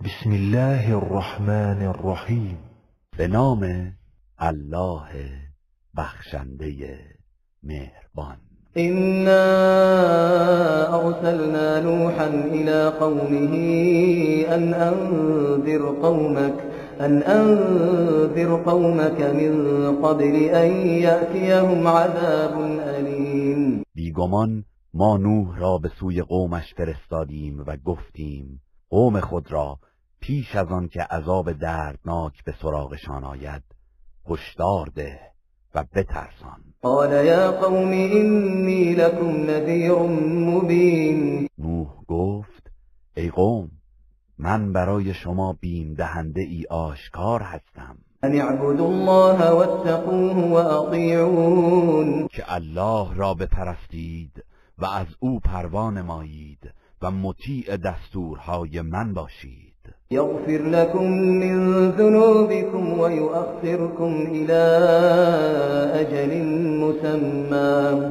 بسم الله الرحمن الرحیم. به نام الله بخشنده مهربان. إنا أرسلنا نوحا إلى قومه أن أنذر قومك من قبل أن يأتيهم عذاب أليم. بیگمان ما نوح را به سوی قومش فرستادیم و گفتیم قوم خود را پیش از آن که عذاب دردناک به سراغشان آید هشدار ده و بترسان. قال یا قوم إني لكم نذیر مبین. نوح گفت ای قوم، من برای شما بیم دهنده ای آشکار هستم. ان اعبدوا الله واتقوه واطیعون. که الله را بپرستید و از او پروا نمایید و مطیع دستورهای من باشید. یغفر لكم من ذنوبكم ويؤخركم إلى أجل مسمى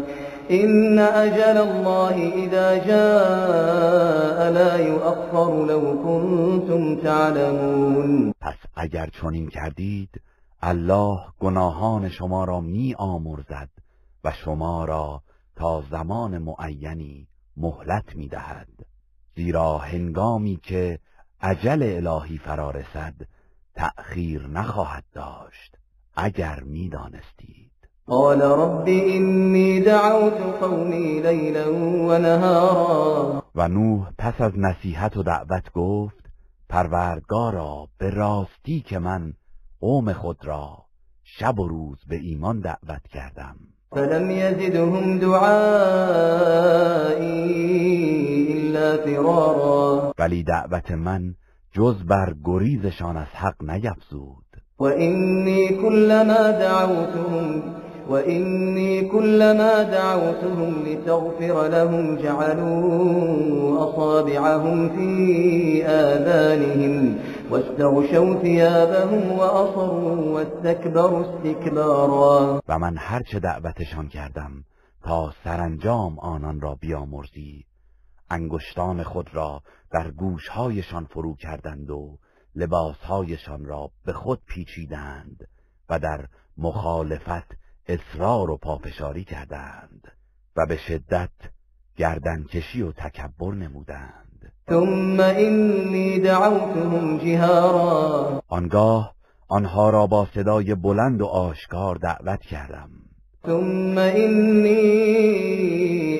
إن أجل الله إذا جاء لا يؤخر لو كنتم تعلمون. پس اگر چنین کردید الله گناهان شما را می آمرزد و شما را تا زمان معینی مهلت می دهد، زیرا هنگامی که اجل الهی فرا رسد تأخیر نخواهد داشت اگر می دانستید. قال رب إني دعوت قومی لیلا و نهارا. و نوح پس از نصیحت و دعوت گفت پروردگارا، به راستی که من قوم خود را شب و روز به ایمان دعوت کردم. فلم یزدهم دعائی الا فرارا. ولی دعوت من جز بر گریزشان از حق نیفزود. و إني كلما دعوتهم لتغفر لهم جعلوا أصابعهم في آذانهم واستغشوا ثيابهم وأصروا واستكبروا استكبارا. و من هرچه دعوتشان کردم تا سرانجام آنان را بیامرزی، انگشتان خود را در گوشهایشان فرو کردند و لباسهایشان را به خود پیچیدند و در مخالفت اصرار و پافشاری کردند و به شدت گردنکشی و تکبر نمودند. ثم إني دعوتهم جهارا. آنگاه آنها را با صدای بلند و آشکار دعوت کردم. ثم إني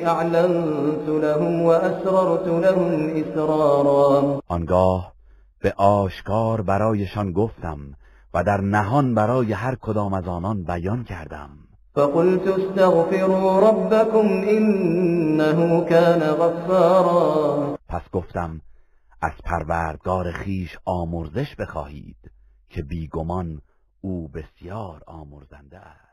أعلنت لهم وأسررت لهم إسرارا. آنگاه به آشکار برایشان گفتم و در نهان برای هر کدام از آنان بیان کردم. فقلت استغفروا ربكم انه كان غفارا. پس گفتم از پروردگار خیش آمرزش بخواهید که بیگمان او بسیار آمرزنده است.